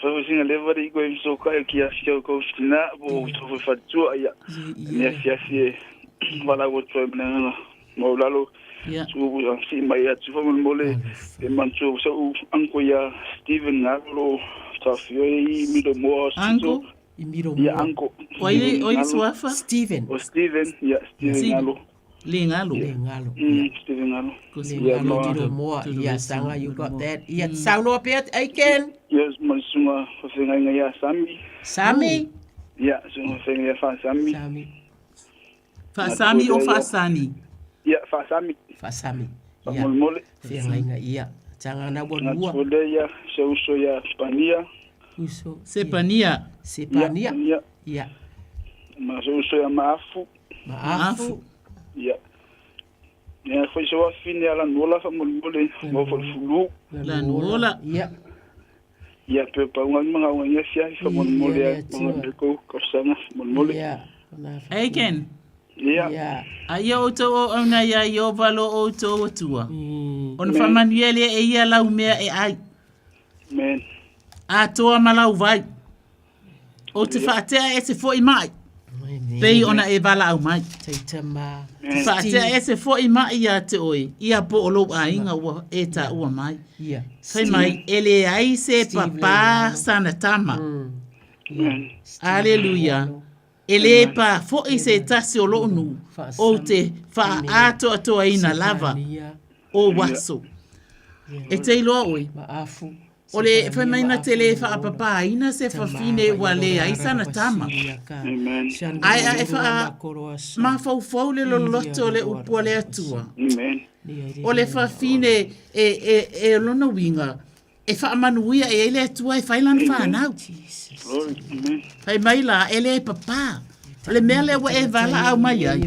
Fai foi sina leva le iko e mso kai ki afi au kau tina po to foi faletua ia. Ni afi afi e wala wo toi mna mo lalo su si mai atu fo mo le e mantu so u anko ia Steven Ngalo ta fio i miro mo Anko? I miro ia mua. anko O ai o ai suafa? Steven. O Steven ia Steven Steven. Ngalo Le ngalo. Le ngalo. Steven Ngalo Ko Le se Yeah, ngalo no. miro moa. Ia sanga you got that. Ia saunoa pea Aiken. ia mansunga fafeagaiga ia Sami Sami. ia sunga fafeagaiga ia Fasami Sami. Faasami o faasani. ia Fasami Fasami. Ia. famolemole Feagaiga ia. Tanga na ua lua. Natule ia se uso ia Spania Uso. Sepania. ia Sepania. Spania Ia. ma se uso ia Maafu Maafu. ia ia foi se wafine ala nola famolemole mo fulu Lanuola. Ia. ia pe paunga manga unga ia fia famolemole Ia, ia ia, manga ko kosanga famolemole Ia. Aiken. ia Ia. A ia o tau o auna ia i o valo o tau o tua. Ona whamanuia le e ia lau mea e ai. men A toa ma lau vai. O te whaatea e se foi mai. Pei ona e wala au mai. Teita ma. Te whaatea e se foi mai ia te oe. Ia po o lou ainga ua e ta ua mai. Ia. Fai mai, e le ai se Steve papa Leiano. sana tama. men Aleluia. E le pa foi se tasi o loo nu. O te whaatoa ina lava Sepania. o waso. E te iloa oe. Maafu. O le fai mai na te le whaapapa ina se whawhine ua le ai sana tama. Amen. Ai a e wha mafaufau le loloto le upua le atua. amen O le whawhine e, e, e lona winga. E whaamanuia e ai le atua e whai lana whanau. glory amen Fai mai la e le papa. O le mea lea ua e vala au mai ai.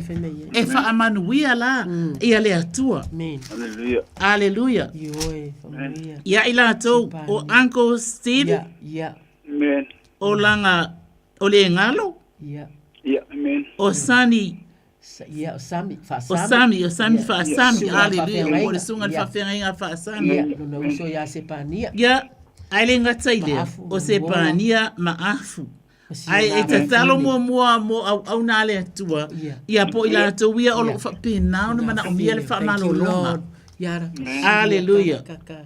E whaamanuia la ia le atua. Amen. hallelujah Aleluia. Ioe, whamanuia. Ia i latou o Uncle Steve Ia, ia, amen o langa o le ngalo ia. ia amen o Sani Ia, o Sami, o whaasami. Sami o Sami Ia. faasami Sunga aleluia whawhengainga. o le sunga le Ia. faafeagaiga faasami Ia, lona uso ia Sepania. ia ai le gata i lea Maafu, o Sepania ma afu O si ai e ona tatalo whawhine. muamua mo auauna a le Atua Ia. ia po i latou ia o Ia. loo faapena ona manaomia le Thank you, faamalologa Lord. Ia ra. Hallelujah. Kaka.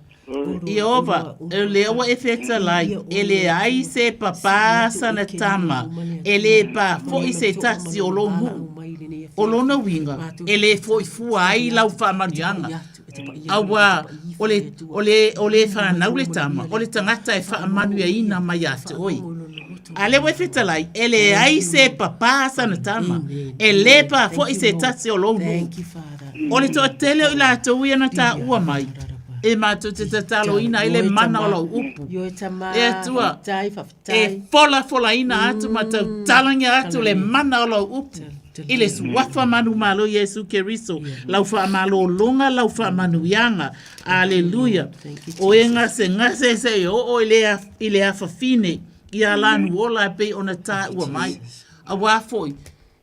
Ieova, e lea ua e fetalai, e le ai se papā sana tama, e le pā fo'i se tasi o lou nuu. O lona uiga, e le fo'i fua ai lau faamanuiaga. Auā, o le, o le, o le fanau le tama, o le tagata e faamanuiaina mai ia te oe. A lea ua e fetalai, e leai se papā sana tama, e le pā fo'i se tasi o lou nuu. Thank you, Father. O le toatele o i latou ia na taua mai, e matou te tataloina ai le mana o lau upu. Ioe tama, E Atua, whafetai, whafetai. E folafolaina atu ma tautalagia atu le mana o lau upu. I le suafa manumalo Iesu Keriso, lau faamalologa, lau faamanuiaga. Aleluia. O e gasegase se i oo i le, i le afafine, ia Lanuola e pei ona taua mai. Auā foi,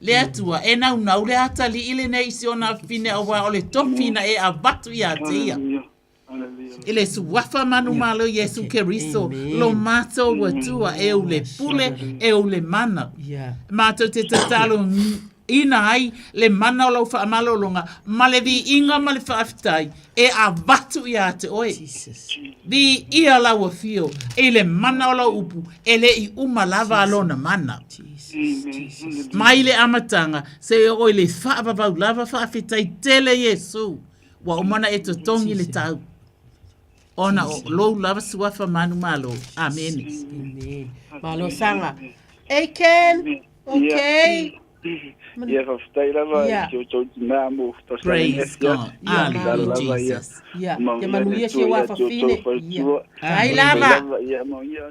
le Atua, e naunau le atalii lenei i si ona afafine auā o le tofi na e avatu ia te ia. hallelujah hallelujah I le suafa manumalo Iesu Keriso, lo matou Atua e ou le pule, e ou le mana. Ia. Matou te tatalo ina ai le mana o lau faamalologa ma le viiga ma le faafetai e avatu ia te oe. Jesus. Viia lau afio i le mana o lau upu e le i uma lava lona mana. Jesus. Jesus. Mai le amataga se oo i le faavavau lava faafetai tele Iesu ua uma ona e totogi le tau ona o lou lava suafa manumalo. Amene. Amen. Malo sanga. Aiken. Okay. ia faafetai lava Ia. i si outou tinā mo Praise God. Hallelujah Lava ia. Jesus. Ia, Manuia ia le manuia Atua si ia wa te outou whawhine. Ia. faletua. Kai Amen. lava. Ia, manuia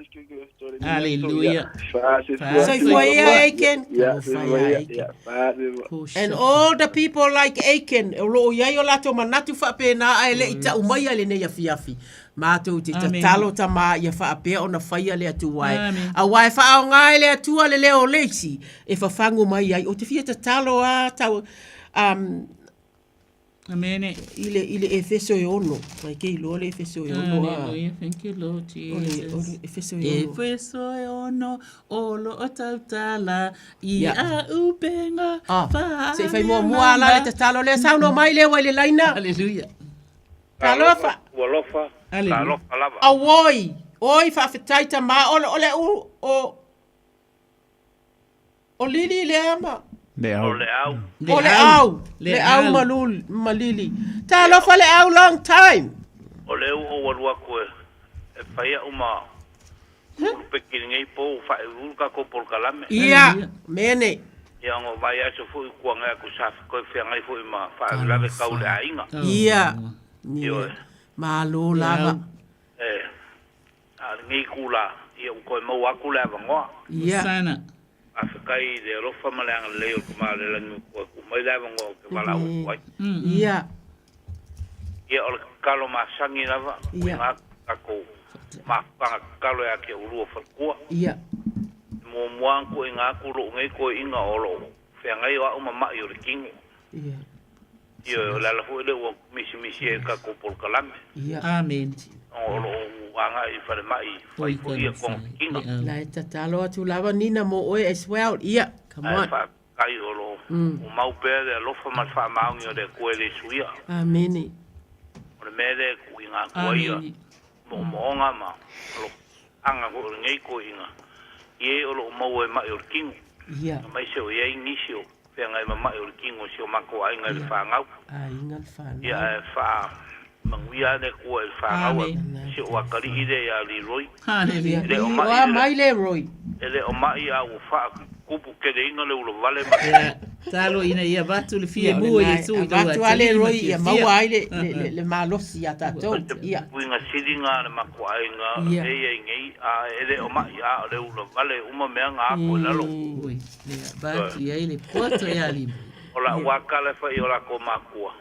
Hallelujah. Fa, Soifua ia Aiken. Ia, Soifua soifua ia, Aiken. ia, fa, soifua. And all the people like Aiken, o loo iai o latou manatu faapena ae le i tau mai ai lenei afiafi. Matou te Amen. tatalo tama ia faapea ona faia le Atua e. Amen. Auā e faaaoga e le Atua le leo o le isi e fafagu mai ai. Ou te fia tatalo a tau um, Amene. I le, i le Efeso e ono. Mai ke iloa le Efeso e ono. Hallelujah. Thank you, Lord Jesus. O le, o le Efeso e ono. Efeso e ono, o lo o tautala, i yeah. a upenga, ah. Se i fai muamua ala le tatalo lea, saunoa mai lea ua i le laina. Hallelujah. Talofa. Ua alofa, talofa lava. Auoi, oi faafetai tama, o le, o le u, o, O Lili lea ma. Leau. O Leau. O Leau. Leau ma Lul, ma Lili. Talofa Leau long time. O lea ua ou alu atu e, e fai a'u ma ulupeki i lenei po ua faaiuiu le tatou polokalame. Ia, mene. Ia ona o vaiaso foi ua tuanai atu sa toe feagai foi ma faalavelave tau i le aiga. Ia. Ioe. Malo lava. E, A o lenei itula, ia ua toe maua atu le avanoa. Ia. Hosana. Faafetai i le alofa ma le agalelei o le Tama o le Lagi ua toe tuu mai le avanoa ou te valaau atu ai. Ia. Ia, o le tatalo masani lava, uiga atu i tatou mafutaga tatalo ia te oulua faletua. Ia. E muamua ona tuuina atu lou nei toeaina o lo o feagai o au ma ma'i o le tino. Ia. Ioe, o le ala foi lea ua misimisi ai le tatou polokalame. Ia. Amen. O lo o agai i falemai fai foi ia togafitiga. La e tatalo atu lava Nina mo oe as well. Ia, come Ae on. faafetai o lo o mau pea le alofa ma le faamaoni o le Atua e le suia. Amene. O le mea lea e tuuina atu ai ia Amene. moomooga ma alofaga foi o lenei toeaina i e o lo o maua e ma'i o le tino. Ia. Aemaise o i ai nisi o feagai ma ma'i o le tino i si o matou aiga i le fanau. Aiga le fanau. Ia ae faamanuia le Atua i le fanau a si ou atalii lea ia Leroy. Hallelujah. E le o ma'i Oa mai Leroy. E le o ma'i a ua faatupu keleina le ulavale ma le. Talo ina ia avatu le filemu e Iesu i lou Avatu a atalii ma Leroy ia fiafia. maua ai le, le, le, le malosi ia tatou. Ia. Uiga sili na a le matou aiga Ia. lea e i ai nei, a e le o ma'i a o le ulavale uma mea na apo i lalo. Oi, lea avatu i ai le poto ia Leroy. O la'u lava tala e fai i o latou makua,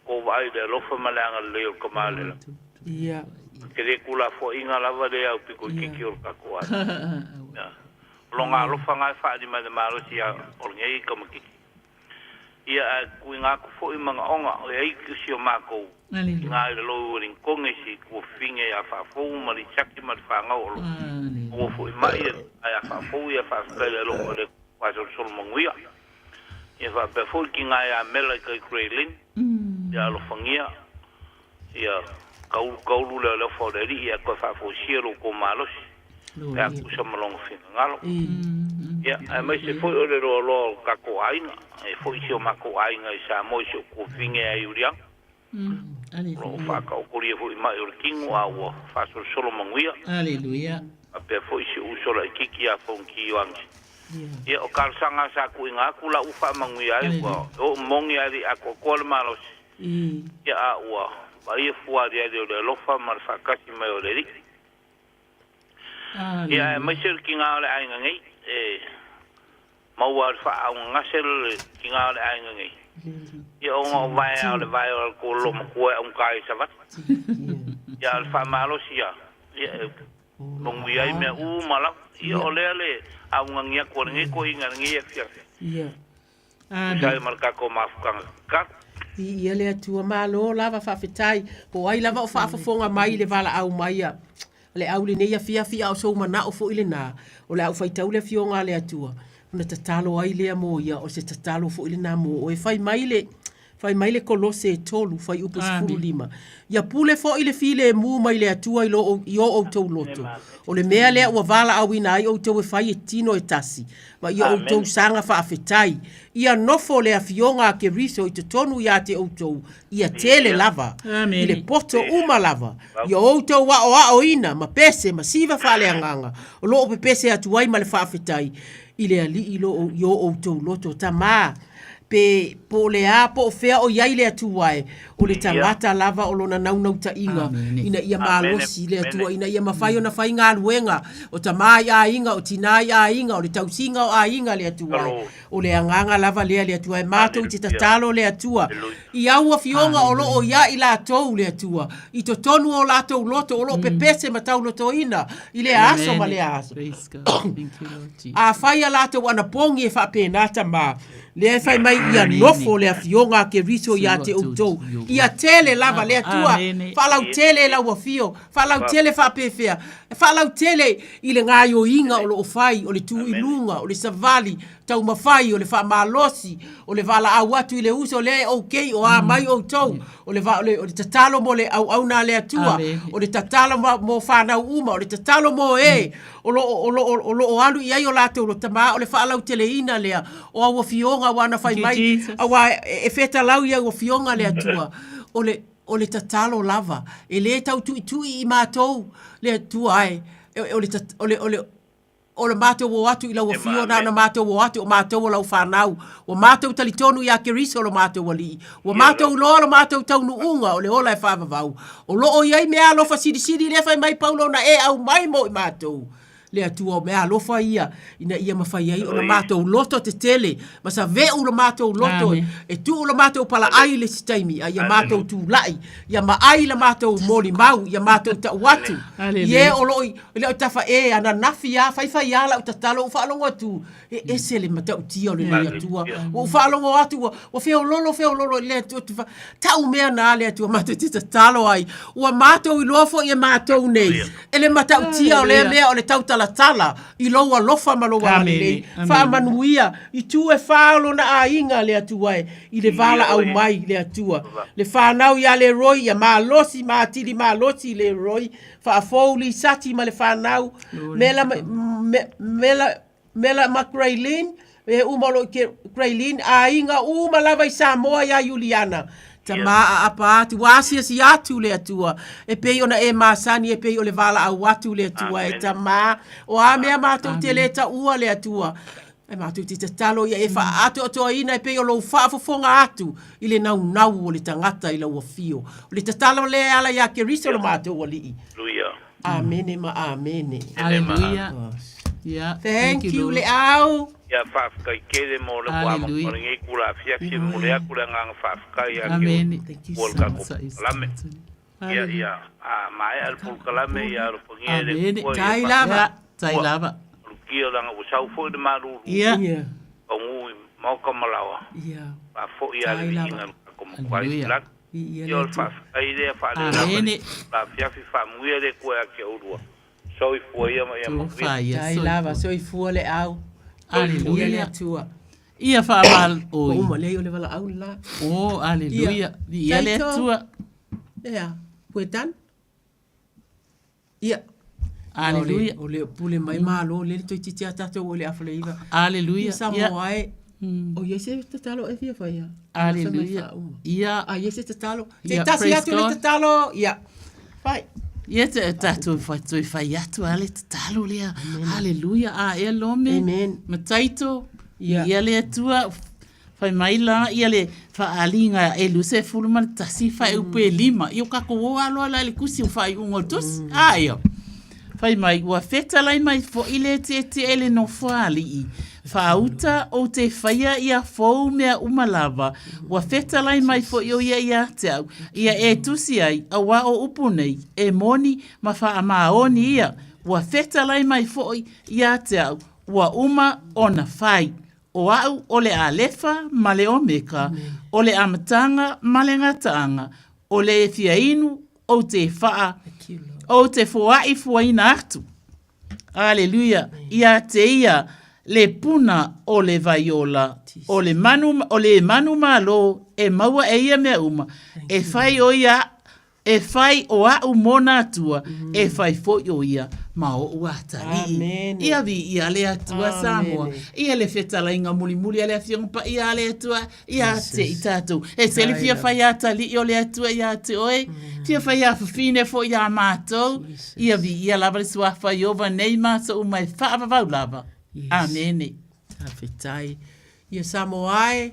kou vaai i le alofa ma le agalelei o le Tama a le Lagi. Ia. E le tulafoaiga lava lea au pito itiiti o le tatou aiga. Ia. O lona alofa na e faaali mai i le malosi o lenei tamaitiiti. Ia, ae tuuina atu foi manaoga o i ai si o matou tina i lalo i Ueligitone i si tuafafine ia Faafou ma Lisaki ma le fanau o lo o ua foi mai ae a Faafou ia faafetai i le alofa o le Atua faasolosolo manuia. Ia faapea foi le tina ia Mela i tai Grey Lynn, ia alofagia Ia taulu taulu le alofa o le Alii ae toe faafoisia lo outou malosi pe a tusa ma lona finagalo. Ia, aemaise foi o le loaloa o le tatou aiga, e foi si o matou aiga i Samoa i si ou tuafafine ia Iuliana. O lo o faataotolia foi mai o le tino a ua faasolosolo manuia. Aleluia. Faapea foi si ou uso laitiiti ia Fonoti Ioane. Ia, o talosaga sa tuuina atu la ua faamanuia ai, ua oo moni ae le i atoatoa le malosi. Ia, a ua vaaia fua aliali o le alofa ma le faatasi mai o le Alii. Ia, aemaise le tiga o le aiga nei, e maua le faaaaugagase le tiga o le aiga nei. Ia, ona o vae a o le vae o le lolomatua e augata ai i Savaii. Ia, a o le faamalosi ia, ia, e manuia ai mea uma lava. Ia, o lea le augani atu a lenei toeaina i lenei afiafi. Ia. Tusa ai ma le tatou mafutaga tatalo. Viia le Atua, malo lava faafetai. Po o ai lava o faafofoga mai i le valaau mai a le au i lenei afiafi, a o sou manao foi lena, o le a ou faitau le Afioga a le Atua, ona tatalo ai lea mo ia, o se tatalo foi lena mo oe. Fai mai le, fai mai le Kolose e 3, fuaiupu 15, Ia pule foi le filemu mai le Atua i lo, i o outou loto. O le mea lea ua valaauina ai outou e fai e tino e tasi, ma ia outou saga faafetai. Ia nofo le Afioga a Keriso i totonu iā te outou, ia tele lava, i le poto uma lava, ia outou aoaoina ma pese ma siva faaleagaga, o lo o pepese atu ai ma le faafetai i le Alii i lo i o outou loto. Tamā, pe po o le a po o fea o i ai le Atua e, o le tagata lava o lona naunautaiga ina ia malosi le Atua, ina ia mafai ona fai galuega o tamā i aiga, o tinā i aiga, o le tausiga o aiga le Atua e. O le agaga lava lea le Atua e matou te tatalo le Atua i au afioga o lo o ia i latou le Atua i totonu o latou loto o lo o pepese ma taulotoina i lea aso ma lea aso. Afai a latou anapogi e faapena tamā, lea e fai mai ai ia nofo le Afioga a Keriso ia te outou. Ia tele lava le Atua, faalautele e lau afio, faalautele faapefea, faalautele i le gaioiga o lo o fai, o le tu i luga, o le savali, taumafai, o le faamalosi, o le valaau atu i le uso lea e okay o a mai outou, o le, o le, o le tatalo mo le auauna a le Atua, o le tatalo mo fanau uma, o le tatalo mo e o lo o, o lo o, o lo o alu i ai o latou loto ma o le faalauteleina lea o au afioga aua na fai mai, aua e, e fetalau i au afioga le Atua. O le, o le tatalo lava, e le tau tuitui i matou le Atua ae, o le, o le, o le, o le matou o atu i lau afio, na ona matou o atu, o matou o lau fanau. Ua matou talitonu iā Keriso lo matou Alii. Ua matou iloa lo matou taunuuga o le ola e faavavau. O lo o i ai meaalofa silisili lea fai mai Paulo na e aumai mo i matou. Le Atua o meaalofa ia ina ia mafai ai ona matou loto tetele ma save'u lo matou loto e tuu lo matou palaai i le isi taimi a ia matou tulai ia maai la matou molimau ia matou tau atu i e o lo o i lau tafa e ananafi a faifai a lau tatalo ua faalogo atu e ese le matautia o lenei Atua ua ou faalogo atu ua ua feololo feololo i le Atua tau mea na le Atua matou te tatalo ai ua matou iloa foi e matou nei e le matautia o lea mea o le tautalatala i lou alofa ma lou agalelei faamanuia i tu e fa o lona aiga le Atua e i le valaau mai le Atua le fanau ia Leroy ia malosi ma atili malosi Leroy Faafou Lisati ma le fanau, Mela, Mela, Mela ma Graylene, e uma o lo o Graylene, aiga uma lava i Samoa iā Iuliana. Tama aapa atu, ua asiasi atu le Atua, e pei ona e masani, e pei o le valaau atu le Atua, e tama, o a mea matou te le taua le Atua, E matou te tatalo ia e faaatoatoaina e pei o lou faafofoga atu i le naunau o le tagata i lau afio. O le tatalo lea e ala iā Keriso lo matou Alii. Amene ma amene. Aleluia. Yeah. Thank you, Leau. Ia faafetai tele mo le ua Hallelujah. mo lenei tula afiafi e momoli atu le agaga faafetai ia te Amene. Thank you oe le so tatou much. polokalame. Ia ia a maea le polokalame ia alofagia e le Amene. Atua ia Tai lava. Ia, tai lava. Lukia leaga ua sau foi le malulu Ia. Ia. taunuu i maota ma laoa Ia. faafoi lava le Tai lava. viiga i le tatou Matua i Hallelujah. lagi. Viia Ia le o le Atua. faafetai lea faaleo lava Amene. le afiafi faamanuia le Atua ia te oulua. Soifua ia ma ia manuia. Tofa ia Tai lava. Soifua le au. Viia le Hallelujah. Atua. Ia faamal Ua oi. uma lea o le valaau le la. Oh, hallelujah. Viia le Taito. Atua. Ea, we're done? Ia. Aleluia. O le pule mai malo le toeitiiti a tatou o le afa le iva. Aleluia. Ia Samoa e. O ia se tatalo e fia faia. Aleluia. Ia. A ia se tatalo. Se Ia, tasi praise atu le God. tatalo. Ia. Fai. Ia te tatou whai toi whai atu a le tatalo lea. Hallelujah. A ea lome. Amen. Mataito. Ia. Ia le Atua. Fai mai la ia le faaaliga e 21 faaiupu e lima. Ia o kakou o aloa la i le tusi o faaiuga o le tusi. A ia. Fai mai, ua fetalai mai foi le tietie le nofoalii. Faauta ou te faia ia fou mea uma lava. Ua fetalai mai foi o ia ia te au, ia e tusi ai, auā o upu nei, e moni ma faamaoni ia. Ua fetalai mai foi ia te au, ua uma ona fai. O a'u o le Alefa ma le Omeka, o le Amataga ma le Gataaga, o le e fia inu, ou te faa, ou te foaʻi fuaina atu. Aleluia! Ia te ia le puna o le vai ola, o le manu, o le manu malo e maua e ia mea uma, e fai o ia E fai o a'u mona Atua, e fai foi o ia ma o'u atalii. Amene. Ia viia le Atua Samoa. Ia le fetalaiga mulimuli a le Afioga Paia a le Atua ia te i tatou. E se le fia fai atalii o le Atua ia te oe, fia fai afafine foi ia matou. Ia viia lava le Suafa Ieova nei ma aso uma e faavavau lava. Amene. Faafetai. Ia Samoa e,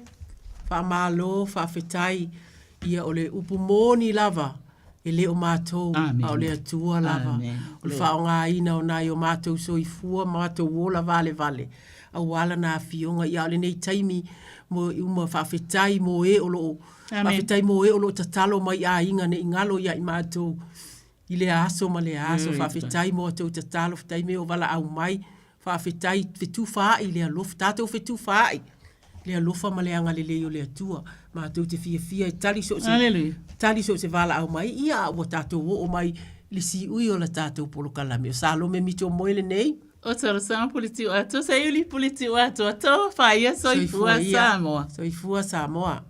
faamalo, faafetai. Ia o le upu moni lava, e le o matou, a o le Atua lava. O le faaaogaina o nai o matou soifua ma matou ola valevale, aua Lana Afioga. Ia a o lenei taimi, mo uma faafetai mo e o lo o, faafetai mo e o lo o tatalo mai i aiga ne i galo ia i matou i lea aso ma lea aso. Faafetai mo a outou tatalo, faafetai mea o valaau mai. Faafetai, fetufaai le alofa, tatou fetufaai. Le alofa ma le agalelei o le Atua. Matou te fiafia e tali so o se, Aleluia. tali so o se valaau mai, ia a ua tatou oo mai i le siui o la tatou polokalame. O Salome Mito Moe lenei. O Talosaga Puletiu Atoa, Seiuli Puletiu Atoa, Tofa ia Soifua Samoa. Soifua Samoa.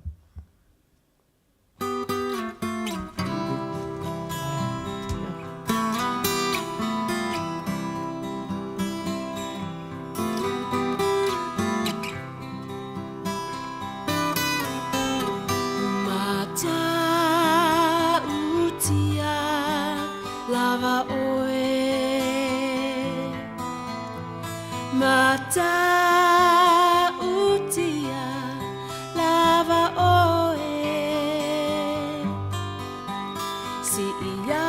Matautia lava oe Matautia lava oe Siia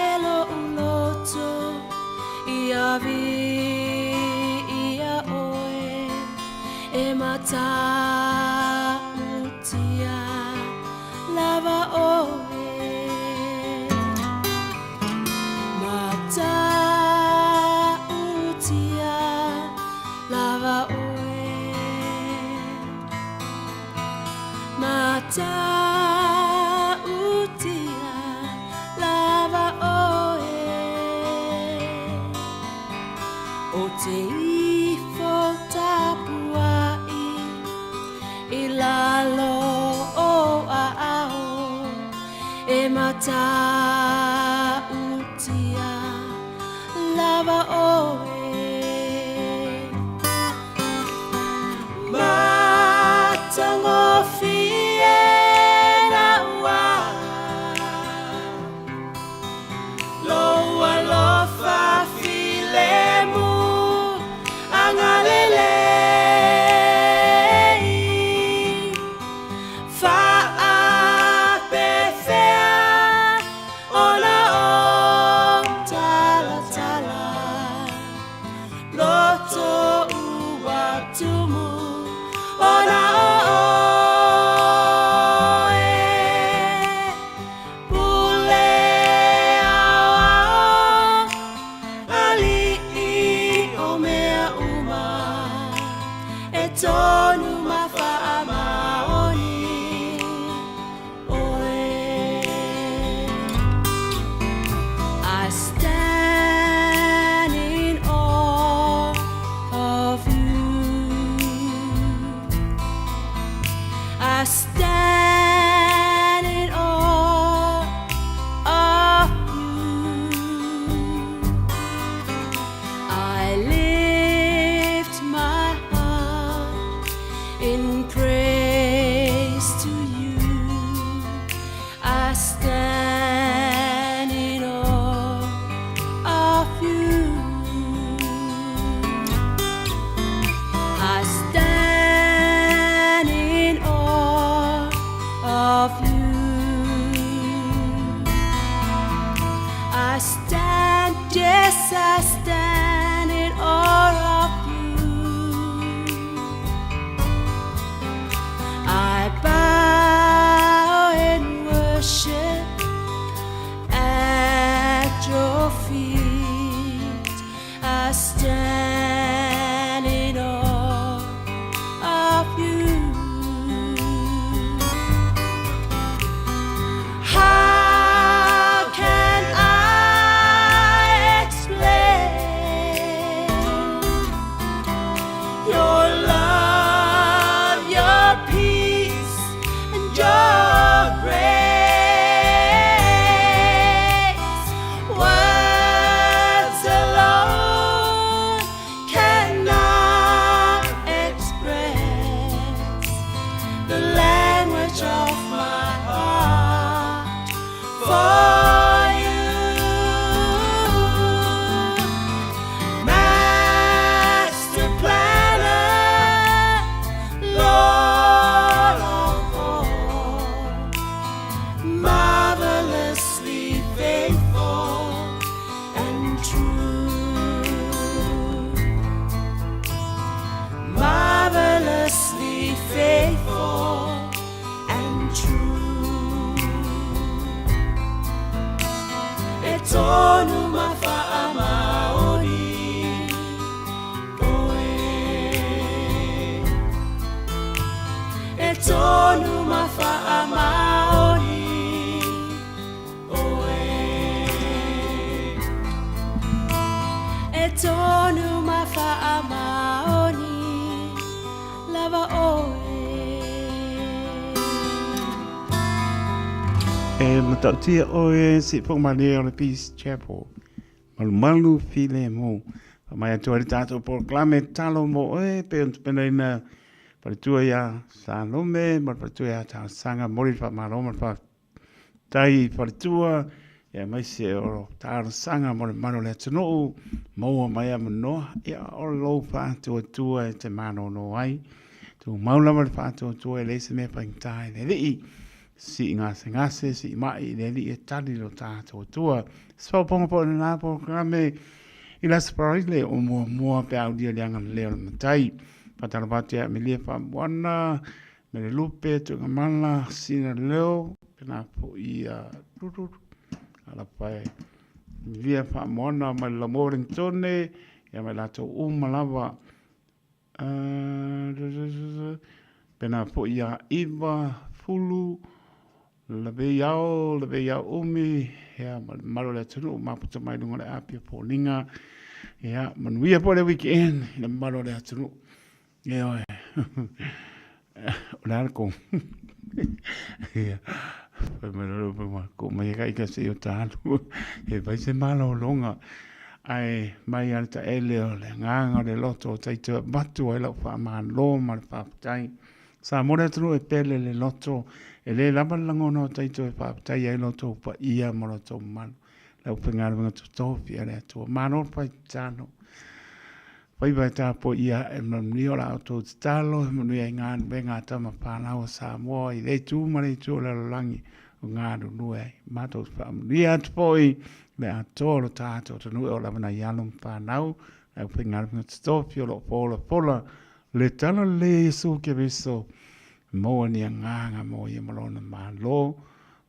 e lo'u loto ia viia oe E matautia lava oe Matautia lava oe Matautia lava oe O te ifo tapuai i lalo o aao e matautia lava oe Matagofie na ua Lou alofa filemu agalelei Faapefea ona ou talatala Loto ua tumu ona o oe Pule aoao ali'i o mea uma E tonu ma faamaoni oe I stand in awe of you I stand in awe of you I lift my heart in praise to you I stand in awe of you I stand in awe of you I stand, yes, I stand in awe of you I bow in worship at your feet. I stand in awe of you. How can I explain your love, your peace, and your grace? Words alone tonu ma faamaoni lava oe. E matautia oe si whakamalie o le Peace Chapel. Malumalu filemu. Whamai atu ai le tātou polokalame talo mo oe pe on tupenaina faletua ia Salome ma le faletua ia Talosaga moli le whamalo ma le whafetai i faletua ia maise o talosaga mo le malu o le atunuu maua mai a manoa ia o lou whaatuatua e te manono ai. Tumau lava le whaatuatua e leai se mea whaingata i le alii. Sii gasegase, sii mai i le Alii e tali lo tatou Atua. Se faaopoopoga foi o lena polokalame i le Aso Faraile o muamua pe a aulia le agalelei o le Matai. Faatalofa atu ia Amelia Faamoana, Mele Lupe, Tuigamala, Sina Leo, pena foi ia Alapae Amelia Faamoana mai le Lamoa Wellingtone, ia mai latou uma lava. Pena foi ia Iva, Fulu, Laveiao, Laveiao Umi, ia ma le mamalu o le atunuu maputa mai luga o le api o Foliga. Ia, manuia foi le weekend i le mamalu o le atunuu. Ioe. O le a le kou. Ia. Fai mai loa le upu ma ko mai ka ika se o talu. He vai se malologa. Ae mai a le taele o le agaga o le loto o taito e avatu ai lau faamalo ma le faafetai. Sa mo le atunuu e pele le loto, e le lava le lagona o taito e faafetai ai lo tou paia ma lo tou mamalu. Le aufaigaluega totofi a le Atua. Malo le fai tatalo. Faiva e tapuai ia e manuia o la outou tatalo, e manuia ai galuega a tama fanau a Samoa i le itu ma le itu o le lalolagi o galulue ai. Matou te faamanuia atu foi le atoa o lo tatou atunuu e oo lava nai alo ma fanau, le aufaigaluega totofi o lo o folafola le tala lelei a Iesu Keriso, maua ni agaga mo ia ma lona Malo,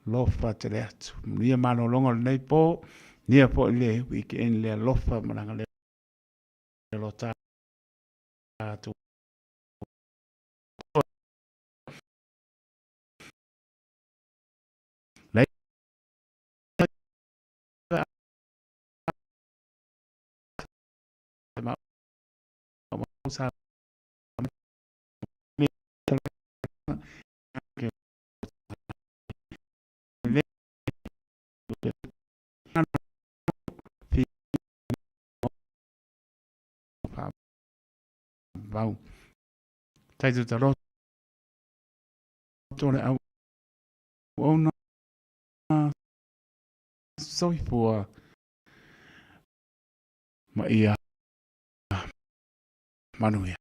lofa tele atu. Manuia malologa o lenei po, nia foi le weekend le alofa ma le agalelei o lo tatou Taito ta roto le au ona soifua ma ia manuia.